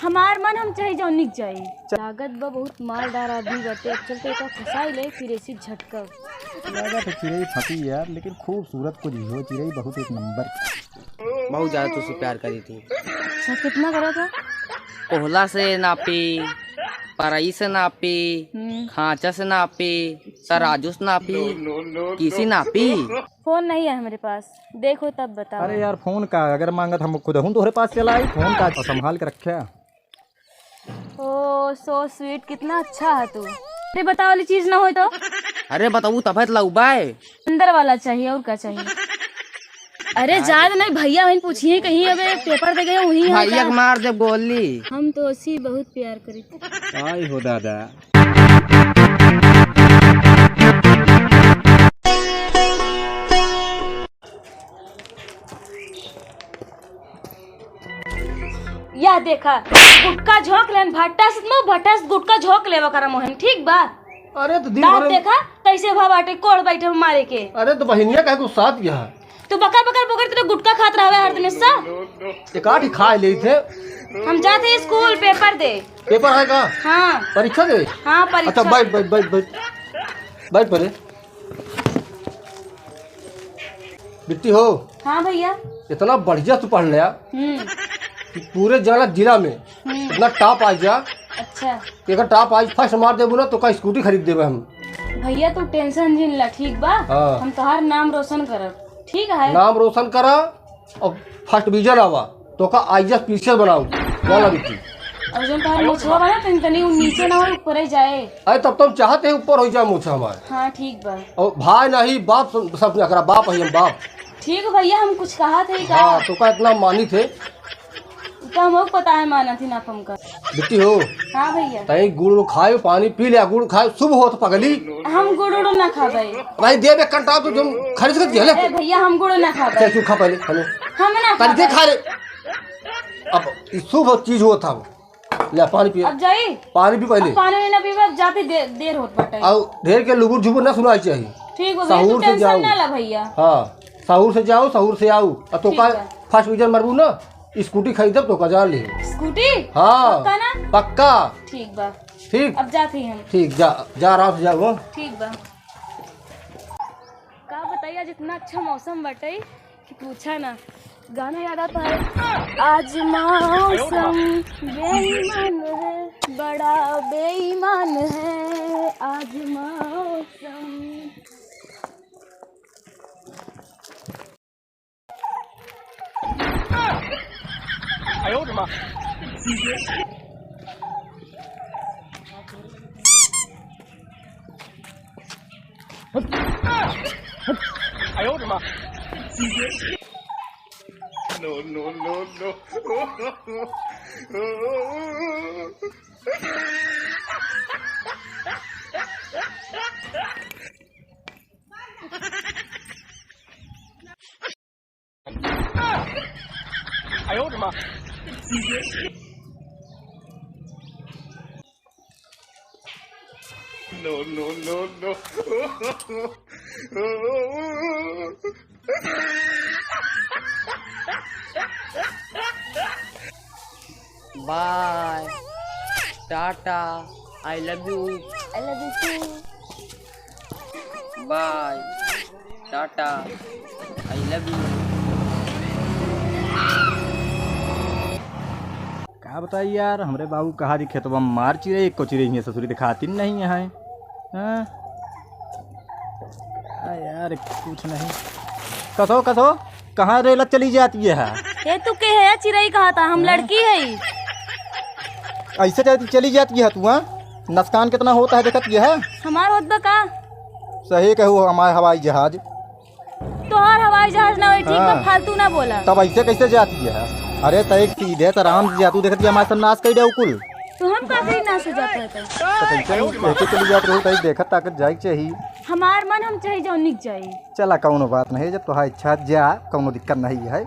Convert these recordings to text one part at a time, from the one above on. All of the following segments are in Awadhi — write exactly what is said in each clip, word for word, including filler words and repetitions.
हमार मन हम चाहे जौनिक जाई। लागत बा बहुत मालदार आदमी बाटे, अब चलते एका फंसाई ले, फिर ऐसी झटका। लागत है चिरई फंसी यार, लेकिन खूबसूरत कुछ भी हो, चिरई बहुत एक नंबर। बहुत ज्यादा तुझसे प्यार करी थी। अच्छा, कितना करा था? कोहला से नापी, परई से नापी, हम्म। खांचा से नापी, तराजू से नापी, किसी नापी। फोन नहीं है हमारे पास, देखो तब बताओ। अरे यार, फोन का अगर मांगत हम खुद हूँ तोहरे पास चला आई, फोन का संभाल के रखे। ओ, so sweet, कितना अच्छा है तू। अरे, बताओ वाली चीज ना होय तो? अरे, बताऊ तब है तो लउबाय। अंदर वाला चाहिए, और का चाहिए? अरे, जात नहीं, भैया वहीं पूछिए, कहीं अबे पेपर दे गए, वहीं है भैया का? के मार दे गोली। हम तो ऐसी बहुत प्यार करी। आई हो दादा। या देखा, गुटका झोंक लेन, भट्टा से मो भट्टा से गुटका झोंक लेवा करा मोहन, ठीक बा? अरे तो दिन दांत भर देखा, कैसे भा बाटे, कोड़ बैठे मारे के। अरे तो बहिनिया काहे गुस्सात गया? तू बकर बकर बकर तेरे गुटका खात रहवे हर दिन सा। एक आठ ही खा ले थे। हम जाते हैं स्कूल पेपर दे। पेपर है का? हाँ। परीक्षा दे? हाँ, परीक्षा। अच्छा, बैठ, बैठ, बैठ, बैठ। बैठ परे। बिट्टी हो। हाँ भैया। इतना बढ़िया तू पढ़ लिया हम्म। कि पूरे जाना जिला में हम्म। इतना टॉप आ जा। अच्छा। कि अगर टॉप आज फर्स्ट मार देबू ना तो का स्कूटी खरीद देबे हम। भैया तू टेंशन जिन ला, ठीक बा? हाँ। हम तोहार नाम रोशन करब, ठीक है? नाम रोशन करा और फर्स्ट डिवीजन आवा। तो का आईएएस पीसीएस बनाऊ। वाला बिट्टी। और जौन तोहार मोछवा बा ना, तनी, तनी उ नीचे ना हो, ऊपर ही जाए। अरे तब तो हम चाहते हैं ऊपर हो जाए मोछा हमारे। हाँ, ठीक बा। और भाई नहीं, बाप सब, सब ना करा, बाप है हम, बाप। ठीक है भैया, हम कुछ कहा थे का? हाँ, तो का इतना मानित है? तो हमको पता है, माना थी ना हमका। बिट्टी हो। हाँ भैया। तई गुड़ उड़ खाए, पानी पी ले, गुड़ खाए, शुभ होत पगली। हम गुड़ उड़ ना खाबे। भाई देबे कंटा तो तुम खरीद के दिया ले। ए भैया, हम गुड़ ना खाबे। चल तू खा पहले, हमें। हम ना तनी दे खाबे। खा ले। अब ई शुभ चीज होत था। ले पानी पिए। अब जाई? पानी पी पहले। अब पानी ना पीबे, अब जाते दे-, देर होत बाटे। और ढेर के लुबुर झुबुर ना सुनाई चाहिए। ठीक बा भैया, तू सहूर से टेंशन जाओ। ना ला भैया। हाँ, सहूर से जाओ, सहूर से आओ। और तो ठीक का बा। फर्स्ट डिवीजन मरबू ना, स्कूटी खरीदब तो का जान ले। स्कूटी? हाँ। पक्का ना? पक्का। ठीक बा। ठीक। अब जात ही हम। ठीक, जा, जा आराम से जाओ, हाँ। ठीक बा। का बताइए, आज इतना अच्छा मौसम बाटे कि पूछा ना। गाना याद आता है। आज मौसम बेईमान है, बड़ा बेईमान है आज मौसम। No, no, no, no. No, no, no, no. Bye. Tata. I love you. I love you too. Bye. Tata. I love you. का बताई यार, हमरे बाबू कहा जी खेतवा में मार चिरई, एको चिरई हियाँ ससुरी दिखाती नहीं है। हाँ? आ यार, कुछ नहीं। कसो, कसो, कहाँ रेलत चली जाती है? ये तू के है, चिरई कहा था, हम हाँ? लड़की है। ऐसे चलती चली जाती है तू, हाँ? नुकसान कितना होता है, देखत ये है? हमार होत बा का? सही कहू, हमार हवाई जहाज। तोहार हवाई जहाज ना होई, ठीक बा, हाँ। फालतू ना बोला। तब ऐसे कैसे जाती है? अरे, तय सीधे से आराम से जातू, देखत ये हमारे सब नाश कर दे कुल। तो हम का करी, नाश हो जाता है तो? तो कैसे नहीं, कैसे चली जात रहू, तय देखत ताकत जाए के चाहिए। हमार मन हम चाहे जौनिक जाई। चला, कौनो बात नहीं, जब तोहार इच्छा जा, कौनो दिक्कत नहीं है,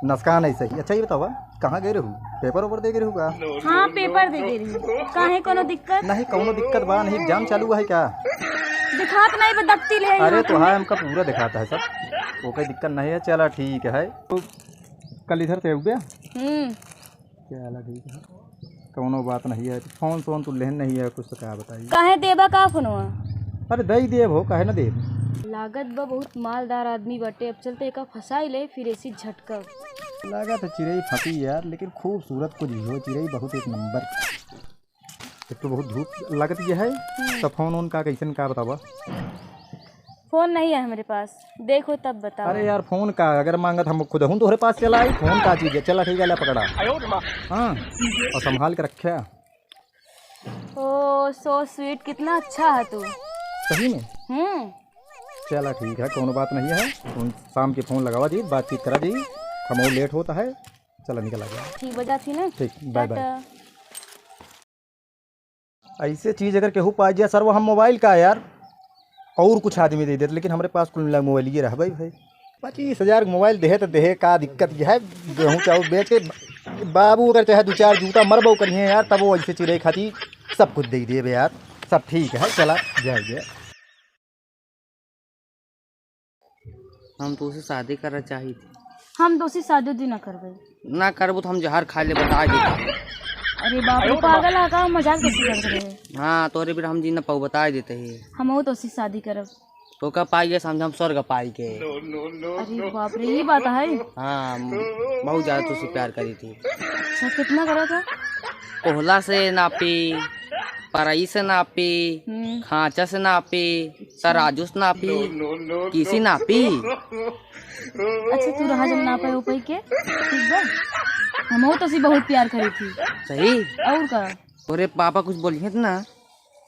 नुकसान है सही। अच्छा, ये बतावा, कहाँ गए रहू? पेपर ओपर दे गए रहू का? हाँ, पेपर दे गए रहू। काहे, कोनो दिक्कत? नहीं, कौनो दिक्कत बा नहीं, एग्जाम चालू है क्या? दिखात नहीं, बदकती ले अरे, यहाँ तो पे। हाँ, हमका पूरा दिखाता है सब, वो कोई दिक्कत नहीं है। चला, ठीक है, तो कल इधर से हो गया? हम्म। चला, ठीक है। कौनो बात नहीं है। फोन सोन तू लेहन नहीं है कुछ, तो का बताई। काहे देबा का फोनवा? अरे दई देब हो, काहे ना देब। लागत बा बहुत मालदार आदमी बाटे, अब चलते एका फंसाई ले, फिर ऐसी झटका। लागत है चिरई फंसी यार, लेकिन खूबसूरत कुछ भी हो, चिरई बहुत एक नंबर। एक तो बहुत धूप लगत ये है, हम्म। तो फोन ओन का कैसन का बतावा? फोन नहीं है हमरे पास, देखो तब बताओ। अरे यार, फोन का अगर मांगत हम खुद हूँ तोहरे पास चला आई, फोन का चीज है? चला ठीक है, ले पकड़ा। हाँ, और संभाल के रख्या। ओ, so sweet, कितना अच्छा है तू। सही में? हम्म। चला ठीक है, कौनो बात नहीं है। तुम शाम के फोन लगावा जी, बातचीत करा जी, हम लेट होता है। चला निकल आ गया। ठीक बजा थी ना। ठीक, बाय बाय। टाटा। ऐसे चीज अगर केहू पा गया सर, वो हम मोबाइल का यार, और कुछ आदमी दे देते, लेकिन हमरे पास कुल मिला मोबाइल ये रहा भाई। भाई, पच्चीस हजार के मोबाइल देहे तो देहे, का दिक्कत ये है? गेहूँ चाउर बेच के बाबू अगर चाहे दो चार जूता मरबो करिए यार, तब वो ऐसे चिरई खाती सब कुछ दे देबे यार। सब ठीक है, चला जाइए। हम तोसे शादी करना चाहित ही। हम तोसे शादी उदी ना करबे। ना करबो तो हम जहर खा ले, बताइ देत ही। अरे बाप रे, पागल है का? मजाक कैसे करत रहे? हाँ, तोरे बिना हम जी ना पाऊ, बताइ देत ही। हमहू तोसे शादी करब। तोका पाइ के समझ हम स्वर्ग पाइ के। अरे बाप रे, ई बात है? हाँ, हम बहुत ज्यादा तोसे प्यार करी थी। अच्छा, कितना करा था? कोहला से नापी, परई से नापी, हम्म। खांचा से नापी, तराजू से नापी, किसी नापी। अच्छा, तू रहा जब नापे उपे के, ठीक बा? हमहू तोसे बहुत प्यार करी थी। सही? और का? तोरे पापा कुछ बोलिहें त ना?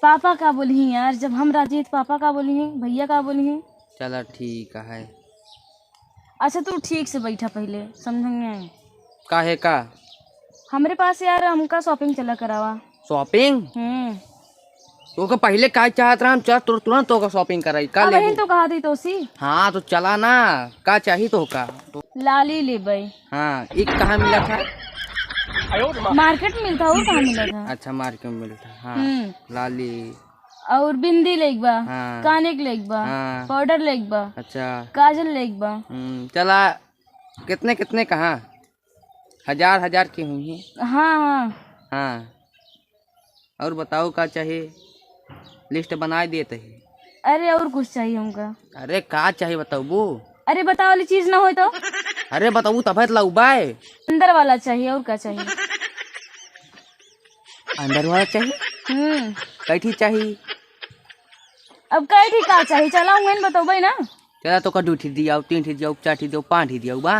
पापा का बोलिहें यार, जब हम राजी हैं तो पापा का बोलिहें, भैया का बोलिहें? चला ठीक है। अच्छा, तू ठीक से बैठा पहिले, समझेंगे? काहे का? हमरे पास यार, हमका shopping चला करावा। Shopping? हम्म। तोका पहिले का चाहत रहा, हम चल तुर-, तुरंत तोका shopping कराई। का अब लेबू? बहिन तो कहा थी तोसी। हाँ, तो चला ना, का चाही तोका? लाली लेबै। हाँ, ई कहाँ मिला था? Market में मिलता, और कहाँ मिला था? अच्छा, market में मिलता, हाँ। हम्म। लाली। और बिंदी लेक बा, हाँ। काने के लेक बा, हाँ। Powder लेक बा, अच्छा। काजल लेक बा। हम्म, चला, कितने, कितने कहाँ? हजार, हजार के हुई हैं। हाँ, हाँ। हाँ। और बताओ का चाही? List बनाइ देत ही। अरे, और कुछ चाहिए हमका। अरे, का चाही बताबू? अरे, बताओ वाली चीज ना होई तो? अरे, बताबू तब है तो लउबाए। अंदर वाला चाहिए, और का चाहिए? अंदर वाला चाही? हम्म। कैठी चाही? अब कैठी का चाही? चला, उहेन बतौबै ना। चला, तोका दू ठी दियाउ, तीन ठी दियाउ, चार ठी दियाउ, पाँच ठी दियाउ बा।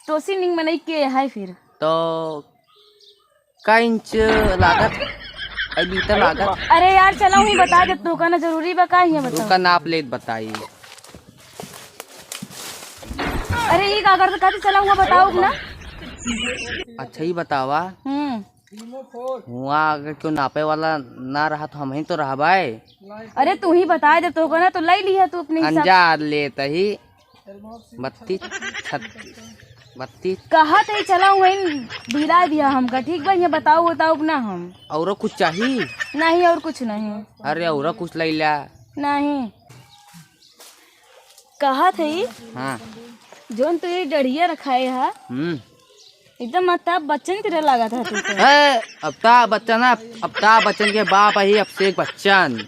तोसी निक मनई के है फिर? तो का इंच लागत? अभी त लागत। अरे यार, चला, उही बता दे, तोका ना जरूरी बा, का हियाँ बताओ? तोका नाप लेत बताई। अरे, ई का करत, कहती चला, उहाँ बताओ ना। अच्छा, ई बतावा। हम्म। हुआँ अगर केहू नापे वाला ना रहा तो हमहीं तो रहबाए। अरे तू ही बताए दे, तोहका ना तो लइ लिहा तू अपने हिसाब से। अंजार लेत ही बत्तीस, छत्तीस, बत्तीस। कहत ही चला वहीं भिड़ा दिहा हमका, ठीक बा? ये बताओ, बताओ ना हम। औरो कुछ चाही? नहीं, और कुछ नहीं। अरे औरो कुछ लइ ला। नहीं। कहत ही, हाँ। जौन तू ये डढ़िया रखाए हा, हम्म। एकदम अमिताभ बच्चन की तरह लागत हा तू तो। ए, अमिताभ बच्चन ना, अमिताभ बच्चन के बाप ही अभिषेक बच्चन।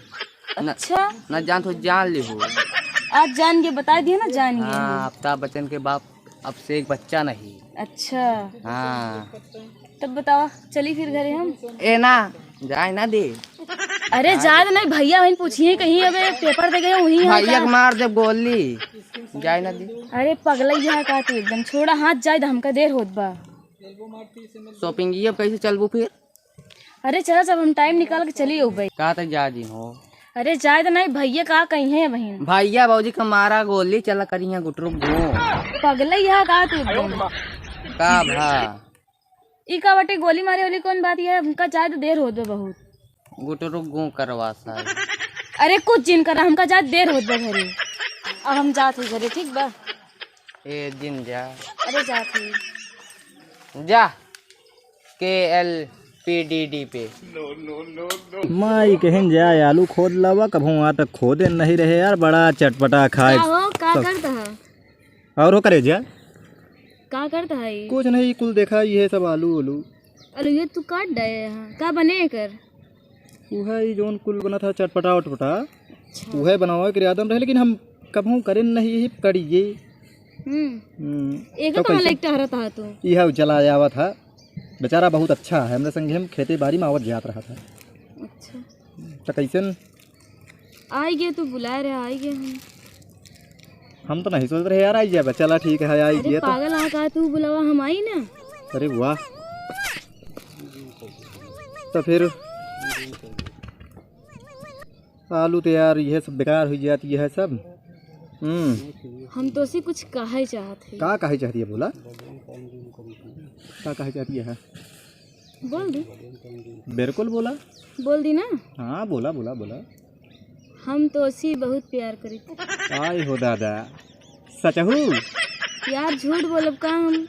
न, अच्छा। न जान तो जान लिहू। आज जान के बताइ दिहा ना, जान के। हाँ, अमिताभ बच्चन के बाप अभिषेक बच्चन ही। अच्छा। हाँ। तब बतावा, चली फिर घरे हम? ए ना, जाए ना दे। अरे जाए दे नहीं, भइया वहीं पूछिए कहीं, अबे paper दे गए वहीं है भइया का? के मार दे गोली, जाए ना दे। अरे पगलैया है का तू एकदम, छोड़ा हाथ, जाए दे, हमका देर होत बा। Shopping अब कैसे चलबू फिर? अरे चला, जब हम time निकाल के चली अउबै। का तक जा दी हो? अरे जाए दे नहीं, भइया का कहीं है बहिन? भइया भौजी का मारा गोली, चला करिया गुटरुक घूम। पगलैया है का तू एकदम? का भा? ई का बाटे, गोली मारे वाली कौन बात है? हमका जाए तो देर होत बा बहुत। गुटरुक गूं करवा सारे। अरे कुछ जिन करा, हमका जाए देर होत बा घरे। अब हम जात ही घरे, ठीक बा? ए जिन जा। अरे जात ही। जा। के एल पी डी डी पे। माई कहिन जाए आलू खोद लावा, कभू आटा खोदे नहीं रहे यार, बड़ा चटपटा खाए। का हो, का सब करत है? और हो करे जा? का करत है? कुछ नहीं, कुल देखा ये सब आलू उलू। अरे, ये तू काट डाए हैं, का बने एकर? उहे ई जौन कुल बनत ह चटपटा वटपटा, अच्छा। उहे बनावे के इरादा में रहे, लेकिन हम कबहूँ करे नहीं, यही करिए। हम्म। हम्म, एकर तो कहाँ कैसे? लेके टहरत ह तू? इहे चला आवत ह, बेचारा बहुत अच्छा है, हमरे संगे हम खेते बारी में आवत जात रहत ह। अच्छा। तो कैसन? आई गए, तू बुलाए रहे, आई गए हम। हम तो नहीं सोचत रहे यार, आई जाबे। चला ठीक है, आई अरे गए तो। पागल, आ का तू बुलावा, हम आई ना। अरे वाह। तो फिर आलू तो यार, यह सब बेकार हो जाती है सब। हम्म। हम तोसे कुछ कहे चाहत है। का कहे चाहती है बोला? का कहे चाहती है? बोल दी। बिल्कुल बोला। बोल दी ना। हाँ, बोला, बोला, बोला। हम तोसे बहुत प्यार करी। आय हो दादा, सचहू? यार, झूठ बोलब का हम?